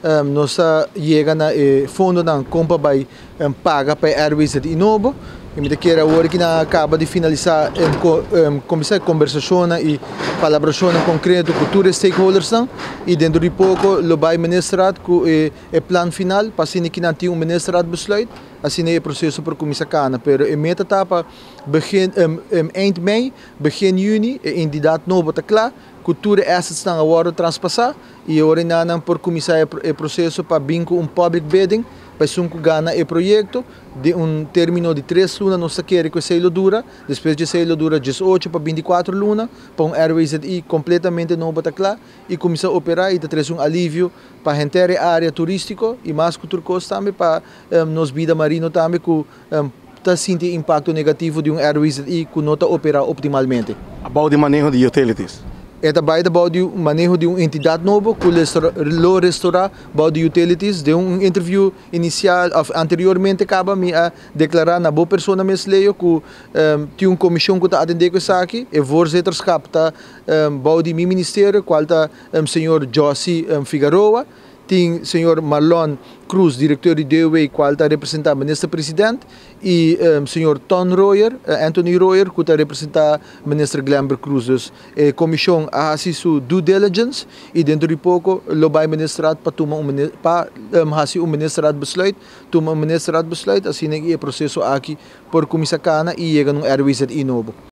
Nos a yega na e fondonan kon pa bai paga pa e RWZI nobo i mi ta kere awor ki nan a kaba di finalisá kuminsá e kombersashonnan i palabrashonnan konkreto ku tur e stakeholdersnan i dentro di poko lo bai ministerraad ku e plan final pa asina ki nan tin un ministerraad besluit asina e proseso por kuminsá kana. Pero e meta ta pa begin eind mei begin yüni e entidat nobo ta kla ku tur e assetsnan a wòrdu traspasá i e ora einan nan por kuminsá e proseso pa bin ku un public bidding pa esun ku gana e proyekto. Den un término di tres luna nos ta kere ku esei lo dura, despues di esei lo dura 18 pa 24 luna pa un RWZI kompletamente nobo ta kla i kuminsá operá i ta trese un alivio pa henter e área turístiko i mas ku tur kos tambe pa nos bida marino tambe ku ta sinti e impakto negativo di un RWZI ku no ta operá optimalmente. Abou di maneho di utilities. E ta bai ta bou di maneho di un entidat nobo ku lo restorá bou di utilities. Den un interview inisial òf anteriormente kaba mi a deklará na bo persona mes Leo ku tin un komishon ku ta atendé ku esaki. E voorzitterschap ta bou di mi ministerio kual ta señor Jossy Figaroa. Tin señor Marlon Cruz, directeur di DOW, cual ta representa Minister President, y señor Ton Royer, Anthony Royer, cu ta representa Minister Glenbert Cruz. Dus e comision a haci su due diligence y dentro di poco lo bay Ministerraad pa tuma un pa haci un Ministerraad besluit, tuma un Ministerraad besluit, asina e proceso aki por cuminsa cana y yega na un RWZI nobo.